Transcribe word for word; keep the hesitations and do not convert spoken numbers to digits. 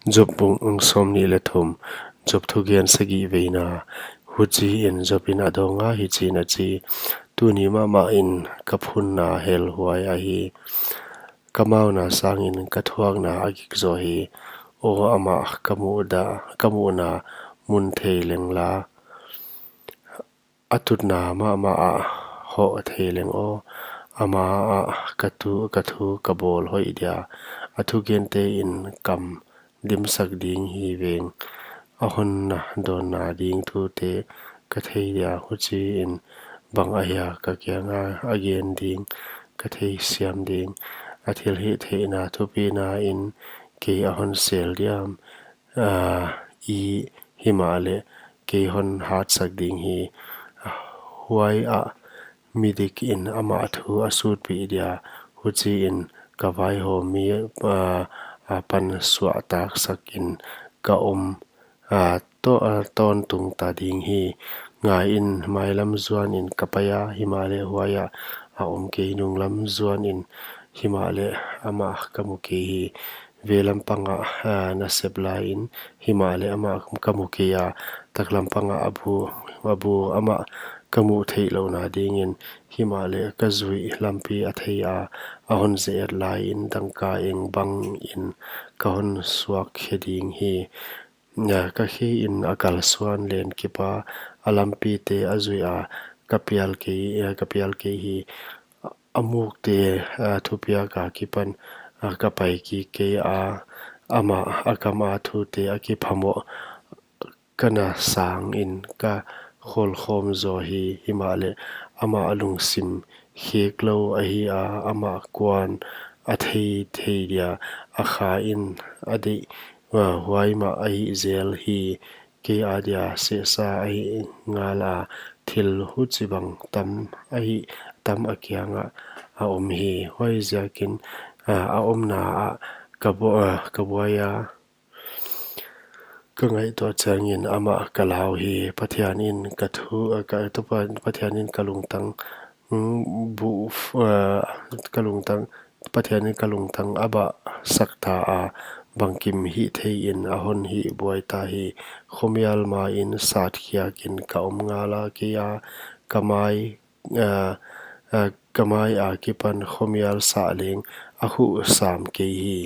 Job bung sawmnih leh thum. Job thugen sagihveina. Huchiin Job in a dawnga hichiin a chi: Tuni mahmahin ka phunna hel huai ahi. Ka mauna sangin ka thuakna a gik zaw hi. Aw amah ka muhna mun thei leng la, a tutna mahmah ah hoh thei leng aw, ama ah ka thu ka bawl hoih dia. A thugente'n kam dimsak ding hi veng, a honna dawnna ding thute ka thei dia. Huchiin bang ahia ka kianga a gen ding ka theisiam ding? A thilhihtheihna thupinain kei a hon sel diam? Himahleh kei hon hatsak ding hi. Huaiah midikin amah thu a sutpih dia. Huchiin ka vaihawmmi apan suahtaksakin ka om tawntungta ding hi. Ngaiin, mailam zuanin ka paia, himahleh huaiah a om kei. Nunglam zuanin, himahleh amah ka mu kei hi. Veilam pangah nasep laiin, himahleh amah ka mu keia. Taklam pangah a bu amah ka muh theihlouhna dingin, himahleh ka zuih lampi a theia. A hon ze-et laiin dangkaeng bangin ka hon suakkhe ding hi. Ka khein a kalsuan lenkipa, a lampite a zuiha, ka pial kei hi. A mukte thupiak akipan ka paikik keia, amah a kama thute a kiphamoh ka na sangin ka kholkhawm zaw hi. Himahleh amah lungsim kheklou ahia, amah kuan a thei thei dia? A khain a deih huai mah a hih zel hi. Kei adia sehsa a hih ngala, thil huchibang tam a kiangah a om hi. Huaiziakin a omna ah ka buaia, ka ngaihtuah chiangin amah ka lau hi. Pathianin ka thu, Pathianin ka lungtang buh, ka lungtang, Pathianin ka lungtang a bahsak ta a, bangkim hihtheiin a hon hihbuai ta hi. Khomial main satkhiakin ka om ngala, keia ka mai ka mai akipan khomial sah leng a khuh sam kei hi.